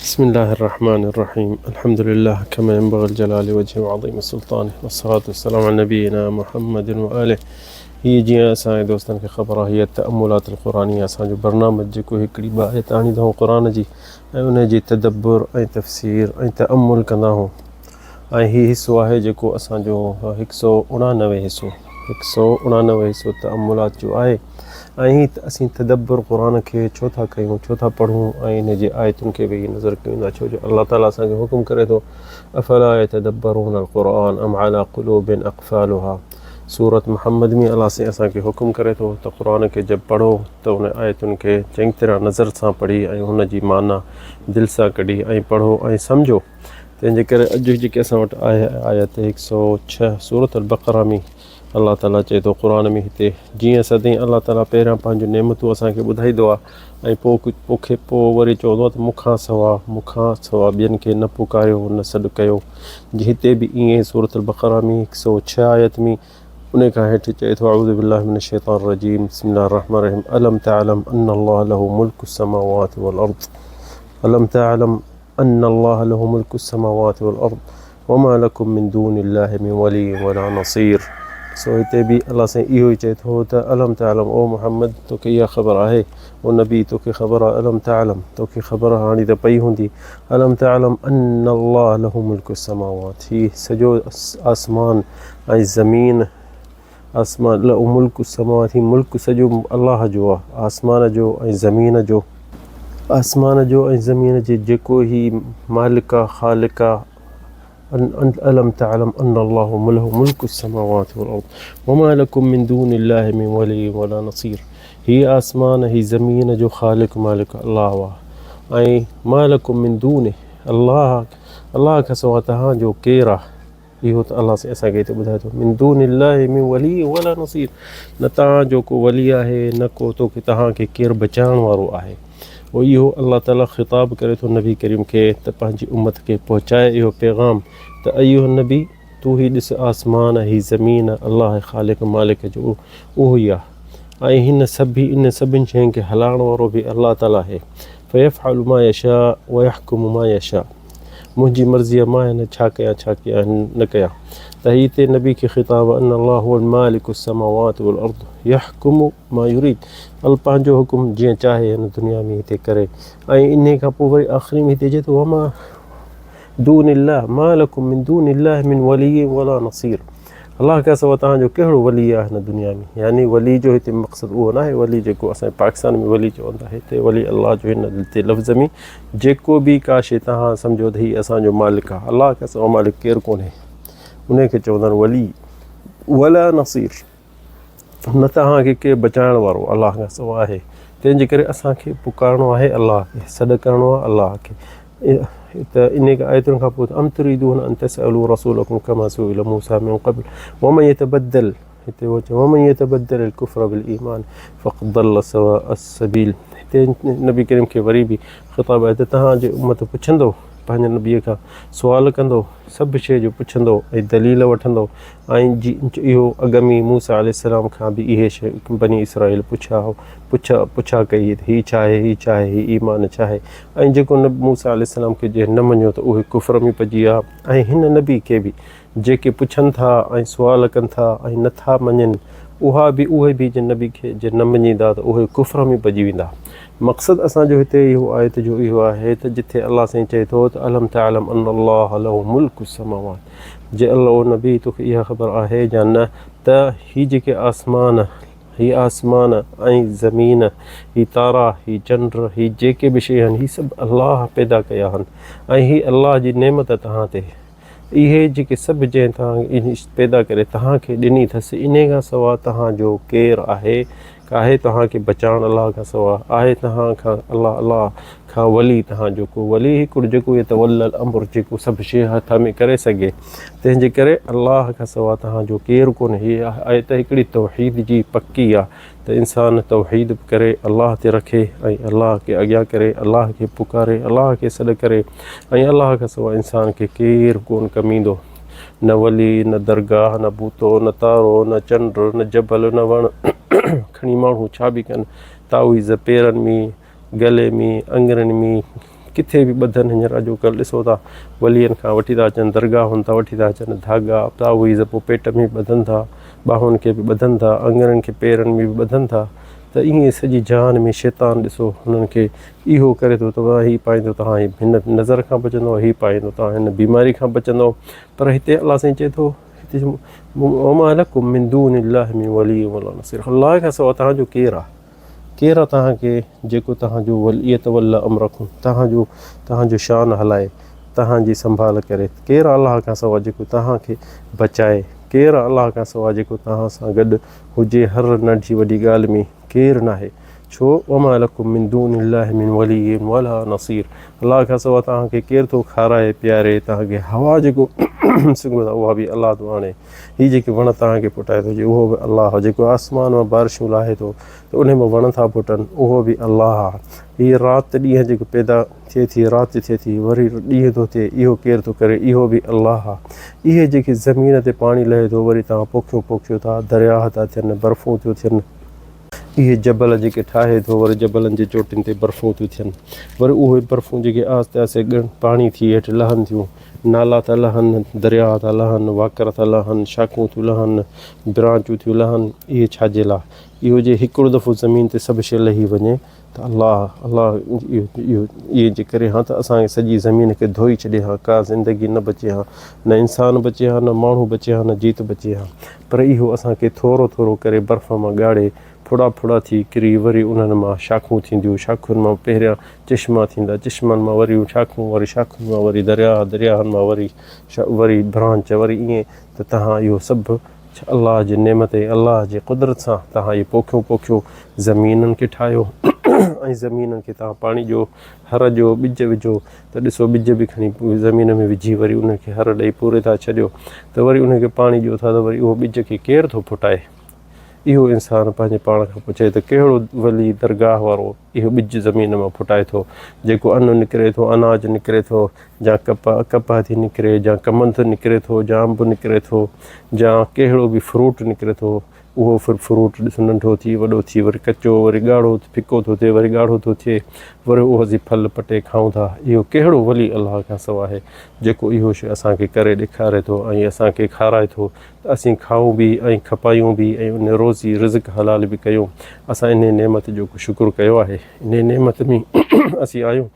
بسم الله الرحمن الرحيم الحمد لله كما ينبغي لجلال وجهه وعظيم سلطانه والصلاة والسلام على نبينا محمد وآله هي جيئن اسان جي دوستن کي خبر آهي هي تأملات القرآنيه اسان جو برنامج جيڪو هڪڙي ٻه آيت آڻيندا آهيون قرآن جي ۽ ان جي تدبر ۽ تفسير ۽ تأمل ڪندا آهيون ۽ هي حصو آهي جيڪو اسان جو هڪ سو اڻانوي حصو هڪ سو اڻانوي حصو تأملات جو آهي ۽ هي اسين تدبر قرآن کي ڇو ٿا ڪيون ڇو ٿا پڙهون ۽ ان جي آيتن کي ويهي نظر ڪيون ٿا ڇو جو الله تعالي اسان کي حڪم ڪري ٿو افلا يتدبرون القرآن ام على قلوب اقفالها سورة محمد ۾ الله سائين اسان کي حڪم ڪري ٿو ته قرآن کي جب پڙهو ته ان آيتن کي چڱي طرح نظر سان پڙهي ۽ ان جي معنيٰ دل سان ڪڍي ۽ پڙهو ۽ سمجهو تنهن جي ڪري اڄ جيڪي اسان وٽ آهي آيت هڪ سو ڇهه سورة البقره ۾ الله تعاليٰ چئي ٿو قرآن ۾ هتي جيئن سدائين الله تعاليٰ پهريان پنهنجون نعمتون اسان کي ٻڌائيندو آهي ۽ پوء ڪجهه پوکي پوء وري چوندو آهي ته مون کان سوا مون کان سوا ٻين کي نه پڪاريو نه سڏ ڪيو جي هتي به ائين ئي سورة البقره ۾ هڪ سو ڇهه آيت ۾ ان کان هيٺ چئي ٿو اعوذ بالله من الشيطان الرجيم بسم الله الرحمن الرحيم الم تعلم ان الله له ملك السماوات والارض الم تعلم ان الله له ملڪ السماوات والارض وما لڪم من دون الله من ولي ولا نصير سو هتي به الله سائين اهو ئي چئي ٿو ته الم تعلم او محمد توکي اها خبر آهي او نبي توکي خبر آهي الم تعلم توکي خبر هاڻي ته پئي هوندي الم تعلم ان الله له ملڪ السماوات هي سڄو آسمان ۽ زمين آسمان له ملڪ السماوات هي ملڪ سڄو الله جو آ آسمان جو ۽ زمين جو آسمان جو ۽ زمين جي جيڪو هي مالڪ آ خالق آ الم تعلم ان الله له ملڪ السماوات والارض وما لكم من دون الله من ولي ولا نصير هي آسمان هي زمين جو خالق مالڪ الله آ ۽ ما لكم من دونه الله الله کان سوا توهان جو ڪير آ اهو ته الله سائين اسان کي هتي ٻڌائي ٿو من دون الله من ولي ولا نصير نه توهان جو ڪو ولي آهي نه ڪو توکي توهان کي ڪير بچائڻ وارو آهي او اهو الله تعالي خطاب ڪري ٿو نبي ڪريم کي ته پنهنجي امت کي پهچائي اهو پيغام ته ايها النبي تون هي ڏس آسمان هي زمين الله خالق مالڪ جو اهو ئي آهي ۽ هن سڀ ان سڀن شين کي هلائڻ وارو به الله تعالي آهي فيفعل ما يشاء ويحڪم ما يشاء منهنجي مرضي آ مان هن ڇا ڪيان ڇا ڪيان نه ڪيان ته هي هتي نبي کي خطاب ان الله هو المالڪ السماوات والارض يحڪم ما يريد ال پنهنجو حڪم جيئن چاهي هن دنيا ۾ هتي ڪري ۽ انهي کان پوء وري آخري ۾ هتي چئي ٿو وما دون الله ما لكم من دون الله من ولي ولا نصير الله کان سواء توهان جو ڪهڙو ولي آهي هن دنيا ۾ يعني ولي جو هتي مقصد اهو ناهي ولي جيڪو اسان پاڪستان ۾ ولي چون ٿا هتي ولي الله جو هن هتي لفظ ۾ جيڪو به ڪا شي توهان سمجهو ته هي اسان جو مالڪ آهي الله کان سواء مالڪ ڪير ڪونهي ان کي چوندا آهن ولي ولا نصير نه توهان کي ڪير بچائڻ وارو الله کان سواء آهي تنهن جي ڪري اسان کي پڪارڻو آهي الله کي سڏ ڪرڻو آهي الله کي ته ان آيتن کان پوء ام تريدون ان تسألوا رسولكم كما سئل موسى من قبل ومن يتبدل هتي هو ومن يتبدل الكفر بالإيمان فقد ضل سواء السبيل هتي نبي ڪريم کي وري به خطاب آهي ته توهان جي امت پڇندو پنهنجي نبي کان سوال ڪندو سڀ شيء جو پڇندو ۽ دليل وٺندو ۽ جي اهو اڳ ۾ موسيٰ عليه السلام کان به اهي شيء بني اسرائيل پڇيا پڇا پڇا ڪئي ته هي ڇا آهي هي ڇا آهي هي ايمان ڇا آهي ۽ جيڪو نبي موسيٰ عليه السلام کي جنهن نه مڃيو ته اهي ڪفر ۾ پئجي ويا ۽ هن نبي کي به جيڪي پڇن ٿا ۽ سوال ڪن ٿا ۽ نه ٿا مڃين اها به اهي به جن نبي کي جي نه مڃيندا ته اهي ڪفر ۾ پئجي ويندا مقصد اسان جو هتي اهو آيت جو اهو آهي ته جٿي الله سائين چئي ٿو ته الم تعلم ان الله له ملڪ السماوات جي الله او نبي توکي اها خبر آهي يا نه ته هي جيڪي آسمان هي آسمان ۽ زمين هي تارا هي چنڊ هي جيڪي به شيء آهن هي سڀ الله پيدا ڪيا آهن ۽ هي الله جي نعمت توهان تي اهي جيڪي سڀ جنهن توهان پيدا ڪري توهان کي ڏني اٿس انهي کان سواء توهان جو ڪير آهي آهي توهان کي بچائڻ الله کان سواء آهي توهان کان الله الله کان ولي توهان جو ڪو ولي هڪڙو جيڪو يتولي الامر جيڪو سڀ شيء هٿ ۾ ڪري سگهي تنهن جي ڪري الله کان سواء توهان جو ڪير ڪونهي هي آيت هڪڙي توحيد جي پڪي آ ته انسان توحيد به ڪري الله تي رکي ۽ الله کي اڳيان ڪري الله کي پڪاري الله کي سڏ ڪري ۽ الله کان سواء انسان کي ڪير ڪون ڪم ايندو نه ولي نه درگاهه نه بوتو نه تارو نه چنڊ نه جبل نه وڻ کڻي ماڻهو ڇا به ڪن تعويذ پيرن ۾ گلي ۾ اڱرين ۾ ڪٿي به ٻڌن هينئر اڄوڪلهه ڏسو ٿا ولين کان وٺي ٿا اچن درگاهن تان وٺي ٿا اچن ڌاڳا تعويذ پوء پيٽ ۾ به ٻڌن ٿا ٻانهن کي به ٻڌن ٿا اڱرن کي پيرن ۾ به ٻڌن ٿا ته ائين سڄي جهان ۾ شيطان ڏسو هنن کي اهو ڪري ٿو ته هي پائيندو توهان هن نظر کان بچندو هي پائيندو توهان هن بيماري کان بچندو پر هتي الله سائين چئي ٿو هتي وما لڪم من دون الله من ولي ولا نصير الله کان سواء توهان جو ڪير آهي ڪير آهي توهان کي جيڪو توهان جو ولي يتولي امرڪم توهان جو توهان جو شان هلائي توهان جي سنڀال ڪري ڪير آهي الله کان سواء جيڪو توهان کي بچائي ڪير آهي الله کان سواء جيڪو توهان سان گڏ هجي هر ننڍي وڏي ڳالهه ۾ ڪير ناهي ڇو وما لڪم من دون الله من ولي ولا نصير الله کان سواء توهان کي ڪير ٿو کارائي پياري توهان کي هوا جيڪو سگهو ٿا اها به الله ٿو آڻي هي جيڪي وڻ توهان کي ڦٽائي ٿو اهو به الله جيڪو آسمان مان بارشون لاهي ٿو ته ان مان وڻ ٿا ڦٽن اهو به الله هي رات ڏينهن جيڪو پيدا ٿئي ٿي رات ٿئي ٿي وري ڏينهن ٿو ٿئي اهو ڪير ٿو ڪري اهو به الله اهي جيڪي زمين تي پاڻي لهي ٿو وري توهان پوکيون پوکيو ٿا درياهه ٿا ٿين برفون ٿيون ٿين اهي جبل جيڪي ٺاهي ٿو وري جبلن جي چوٽين تي برفون ٿيون ٿين وري اهي برفون جيڪي آهستي آهستي ڳڻ پاڻي ٿي هيٺ لهن ٿيون نالا ٿا لهن درياهه ٿا لهن واڪر ٿا لهن شاخون ٿيون لهن برانچون ٿيون لهن اهي ڇا جي لاء اهو جي هڪڙو دفعو زمين تي سڀ شيء لهي وڃي ته الله الله اهو اهو ائين جي ڪري ها ته اسان کي سڄي زمين کي ڌوئي ڇڏي ها ڪا زندگي نه بچي ها نه انسان بچي ها نه ماڻهو بچي ها نه جيت بچي ها پر اهو اسان کي ٿورو ٿورو ڪري برف مان ڳاڙي ڦڙا ڦڙا ٿي ڪري وري انهن مان شاخون ٿينديون شاخن مان پهريان چشما ٿيندا چشمن مان وري شاخون وري شاخن مان وري درياهه درياهن مان وري وري برانچ وري ائين ته تهان اهو سڀ الله جي نعمت ۽ الله جي قدرت سان توهان اهي پوکيون پوکيو، زمينن کي ٺاهيو ۽ زمينن کي توهان پاڻي ڏيو، هر ڏيو، ٻج وجهو ته ڏسو ٻج به کڻي زمين ۾ وجهي وري ان کي هر ڏئي پوري ٿا ڇڏيو ته وري ان کي پاڻي ڏيو ٿا ته وري اهو ٻج کي ڪير ٿو ڦٽائي؟ اهو انسان پنهنجي پاڻ کان پڇي ته ڪهڙو ولي درگاهه وارو اهو ٻج زمين مان ڦٽائي ٿو جيڪو ان نڪري ٿو اناج نڪري ٿو جا ڪپهه ڪپهه ٿي نڪري جا ڪمند نڪري ٿو جا انب نڪري ٿو جا ڪهڙو به فروٽ نڪري ٿو اهو فروٽ ڏس ننڍو ٿي وڏو ٿي وري ڪچو وري ڳاڙهو ڦڪو ٿو ٿئي وري ڳاڙهو ٿو ٿئي وري اهو اسين ڦل پٽي کائون ٿا اهو ڪهڙو ولي الله کان سوا آهي جيڪو اهو شي اسان کي ڪري ڏيکاري ٿو ۽ اسان کي کارائي ٿو ته اسين کائون به ۽ کپايون به ۽ ان روزي رزق حلال به ڪيون اسان انهي نعمت جو شڪر ڪيو آهي انهي نعمت ۾ اسين آهيون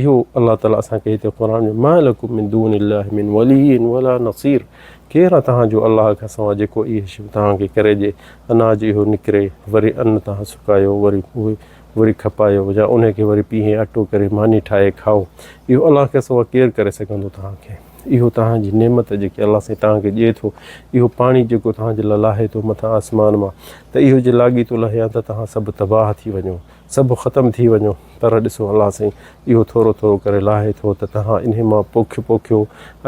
اهو الله تعالي اسان کي هتي قرآن ۾ ما لڪم من دون الله من ولي ولا نصير ڪير آهي توهان جو الله کان سواء جيڪو اهي شيون توهان کي ڪري ڏئي اناج اهو نڪري وري ان توهان سڪايو وري اهي وري کپايو يا ان کي وري پيهي اٽو ڪري ماني ٺاهي کائو اهو الله کان سواء ڪير ڪري سگهندو توهان کي اهو توهان جي نعمت جيڪي الله سائين توهان کي ڏئي ٿو اهو پاڻي جيڪو توهان جي لاء لاهي ٿو مٿان آسمان مان ته اهو جي لاڳيتو لهي ها ته توهان سڀ تباهه ٿي وڃو سڀ ختم ٿي وڃو پر ڏسو الله سائين اهو ٿورو ٿورو ڪري لاهي ٿو ته توهان انهي مان پوک پوکيو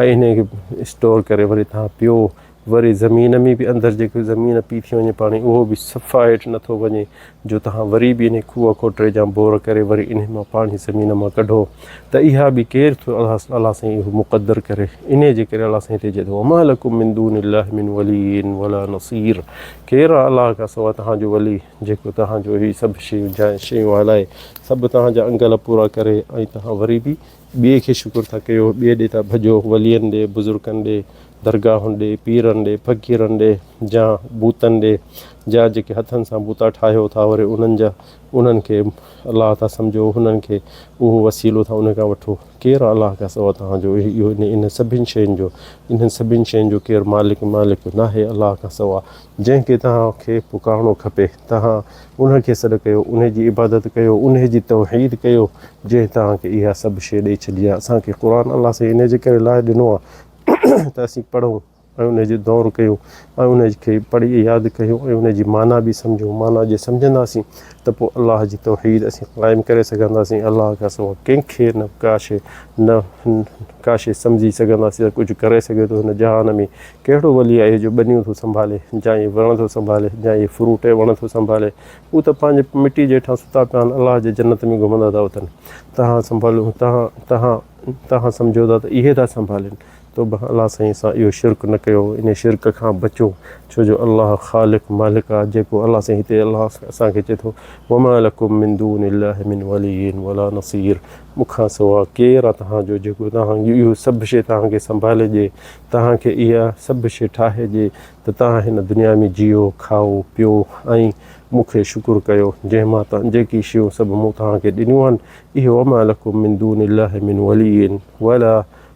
۽ انهي کي اسٽور ڪري وري توهان پيو وري زمين ۾ به اندر جيڪو زمين پي ٿي وڃي پاڻي اهو به صفا هيٺ نٿو وڃي جو توهان وري به انهي کوهه کوٽري جا بور ڪري وري انهي مان پاڻي زمين مان ڪڍو ته اها به ڪير ٿو الله سائين اهو مقدر ڪري انهي جي ڪري الله سائين هتي چئي ٿو وما لڪم من دون الله من ولي ولا نصير ڪير آهي الله کان سواء توهان جو ولي جيڪو توهان جو هي سڀ شيون شيون هلائي، سڀ توهان جا انگل پورا ڪري ۽ توهان وري به ٻئي کي شڪر ٿا ڪيو، ٻئي ڏي ٿا ڀڄو، ولين ڏي، بزرگن ڏي، درگاهن ڏي، پيرن ڏي، فقيرن ڏي، جا بوتن ڏي، جا جيڪي هٿن سان بوتا ٺاهيو ٿا وري انهن جا انهن کي الله ٿا سمجهو، انهن کي اهو وسيلو ٿا انهن کان وٺو. ڪير آهي الله کان سواء توهان جو اهو انهن سڀن شين جو انهن سڀن شين جو ڪير مالڪ مالڪ ناهي الله کان سواء. جنهن کي توهان کي پڪارڻو کپي، توهان ان کي سڏ ڪيو، انهي جي عبادت ڪيو، انهي جي توحيد ڪيو، جنهن توهان کي اها سڀ شيء ڏئي ڇڏي آهي. اسان کي قرآن الله سائين انهي جي ڪري لاهي ڏنو آهي ته اسين پڙهون ۽ انهي جو دور ڪيون ۽ انهي کي پڙهي ياد ڪيون ۽ انهي جي معنيٰ به سمجهون. معنيٰ جي سمجهنداسين ته پوء الله جي توحيد اسين قائم ڪري سگهنداسين. الله کان سواء ڪنهن کي نه ڪا شيء نه ڪا شيء سمجهي سگهنداسين ته ڪجهه ڪري سگهي ٿو هن جهان ۾. ڪهڙو ولي آهي جو ٻنيون ٿو سنڀالي، جا اهي وڻ ٿو سنڀالي، جا اهي فروٽ ۽ وڻ ٿو سنڀالي. هو ته پنهنجي مٽي جي هيٺان ستا پيا آهن، الله جي جنت ۾ گهمندا ٿا وتن. توهان سنڀالو، توهان، توهان، توهان سمجهو ٿا ته اهي ٿا سنڀالين. توبه الله سائين سان اهو شرڪ نه ڪيو ان شرڪ کان بچو ڇو جو الله خالق مالڪ آ جيڪو الله سائين هتي الله اسان کي چئي ٿو وما لڪم من دون الله من ولي ولا نصير مون کان سوا ڪير آ توهان جو جيڪو توهان جي اهو سڀ شيء توهان کي سنڀالي ڏي توهان کي اها سڀ شيء ٺاهي ڏي ته توهان هن دنيا ۾ جيئو کائو پيو ۽ مون کي شڪر ڪيو جنهن مان توهان جيڪي شيون سڀ مون توهان کي ڏنيون آهن اهي وما لڪم من دون الله من ولي ولا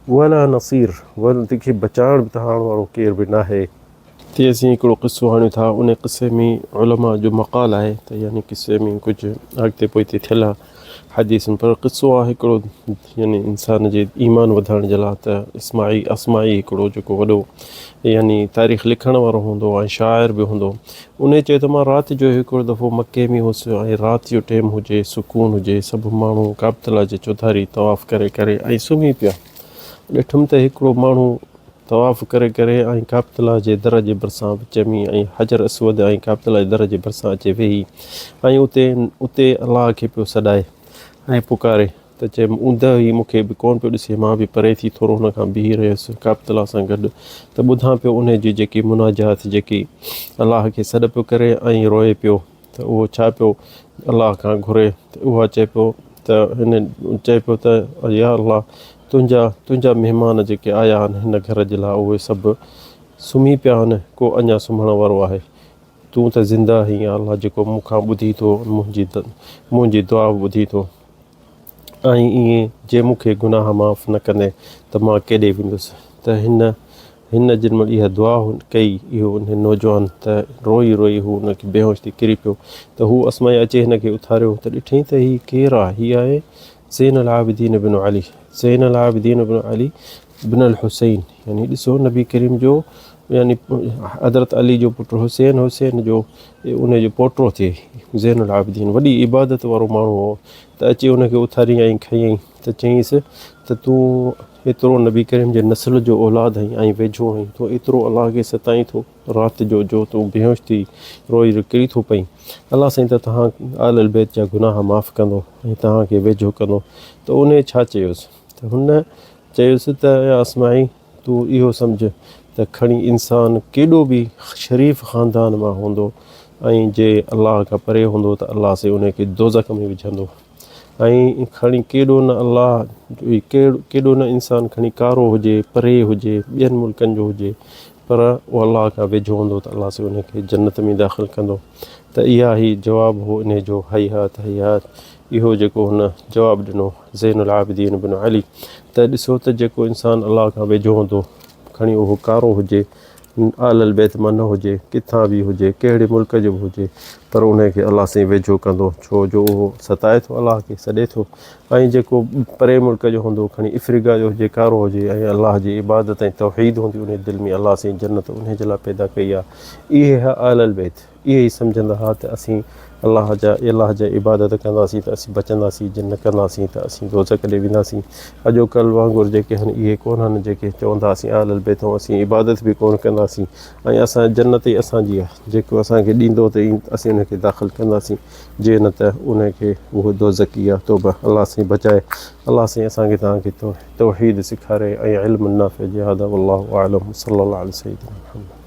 ولا نصير ول تکي بچائڻ به توهان وارو ڪير به ناهي. هتي اسين هڪڙو قصو آڻيون ٿا ان قصي ۾ علماء جو مقال آهي ته يعني قصي ۾ ڪجهه اڳتي پوئتي ٿيل آهي حديث ۾ پر قصو آهي هڪڙو يعني انسان جي ايمان وڌائڻ جي لاء ته اسماعي اسماعي هڪڙو جيڪو وڏو يعني تاريخ لکڻ وارو هوندو ۽ شاعر به هوندو انهي چيو ته مان رات جو هڪڙو دفعو مڪي ۾ هوس ۽ رات جو ٽيم هجي سڪون هجي سڀ ماڻهو ڪعبة الله جي چوڌاري طواف ڪري ڪري ۽ سمهي پيا ڏٺم ته هڪڙو ماڻهو طواف ڪري ڪري ۽ ڪعبة الله جي در جي ڀرسان وچ ۾ ۽ حجر اسود ۽ ڪعبة الله جي در جي ڀرسان اچي ويهي ۽ اتي اتي الله کي پيو سڏائي ۽ پڪاري ته چيم، اوندهه هئي، مون کي به ڪونه پيو ڏسي، مان به پري ٿي ٿورو هن کان بيهي رهيس، ڪعبة الله سان گڏ ته ٻڌان پيو انهي جي جيڪي مناجات، جيڪي الله کي سڏ پيو ڪري ۽ روئي پيو ته اهو ڇا پيو الله کان گهري ته اها چئي پيو ته هن چئي پيو ته يا الله تنهنجا تنهنجا مهمان جيڪي آيا آهن هن گهر جي لاء اهي سڀ سمهي پيا آهن، ڪو اڃا سمهڻ وارو آهي. تون ته زنده آهين يا الله جيڪو مون کان ٻڌي ٿو منهنجي منهنجي دعا به ٻڌي ٿو ۽ ائين جي مون کي گناهه معاف نه ڪندين ته مان ڪيڏي ويندس ته هن هن جن مهل اها دعا ڪئي اهو ان نوجوان ته روئي روئي هو ان کي بيهوش ٿي ڪري پيو ته هو اسماعي اچي هن کي اٿاريو ته ڏٺئين ته هي ڪير آهي هي آهي زين العابدين بن علي زين العابدين بن علي بن الحسين يعني ڏسو نبي ڪريم جو يعني حضرت علي جو پٽ حسين حسين جو ان جو پوٽو ٿئي زين العابدين وڏي عبادت وارو ماڻهو هو ته اچي ان کي اٿاريائين کنيائين ته چيائينس ته تون ايترو نبي ڪريم جي نسل جو اولاد آهين ۽ ويجهو آهين تون ايترو الله کي ستائين ٿو رات جو جو تون بيهوش ٿي روئي رڪري ٿو پئين الله سائين ته توهان آل البيت جا گناهه معاف ڪندو ۽ توهان کي ويجهو ڪندو ته ان ڇا چيوس ته هن چيس ته يا اسماعيل! تون اهو سمجهه ته کڻي انسان ڪيڏو به شريف خاندان مان هوندو ۽ جي الله کان پري هوندو ته الله سائين ان کي دوزخ ۾ وجهندو ۽ کڻي ڪيڏو نه الله ڪيڏو نه انسان کڻي ڪارو هجي پري هجي ٻين ملڪن جو هجي پر اهو الله کان ويجهو هوندو ته الله سائين ان کي جنت ۾ داخل ڪندو ته اها هي جواب هو انهي جو هيهات هيهات اهو جيڪو هن جواب ڏنو زين العابدين بن علي ته ڏسو ته جيڪو انسان الله کان ويجهو هوندو کڻي اهو ڪارو هجي آل البيت مان نه هجي ڪٿان به هجي ڪهڙي ملڪ جو به هجي پر ان کي الله سائين ويجهو ڪندو ڇو جو اهو ستائي ٿو الله کي سڏي ٿو ۽ جيڪو پري ملڪ جو هوندو کڻي افريقا جو هجي ڪارو هجي ۽ الله جي عبادت ۽ توحيد هوندي ان دل ۾ الله سائين جنت ان جي لاء پيدا ڪئي آهي اهي ها آل البيت اهي ئي سمجهندا ها ته اسين الله جا الله جا عبادت ڪنداسين ته اسين بچنداسين جي نه ڪنداسين ته اسين دوزخ ڏي وينداسين اڄوڪل وانگر جيڪي هن اهي ڪونهن جيڪي چوندا اسين اهل البيت آهيون اسين عبادت به ڪونه ڪنداسين ۽ اسان جنت ئي اسان جي آهي جيڪو اسان کي ڏيندو ته اسين ان کي داخل ڪنداسين جي نه ته ان کي اهو دوزخي آهي توبه الله سائين بچائي الله سائين اسان کي توهان کي توحيد سيکاري ۽ علم نافع جي هذا والله اعلم صلي الله علي سيدنا محمد.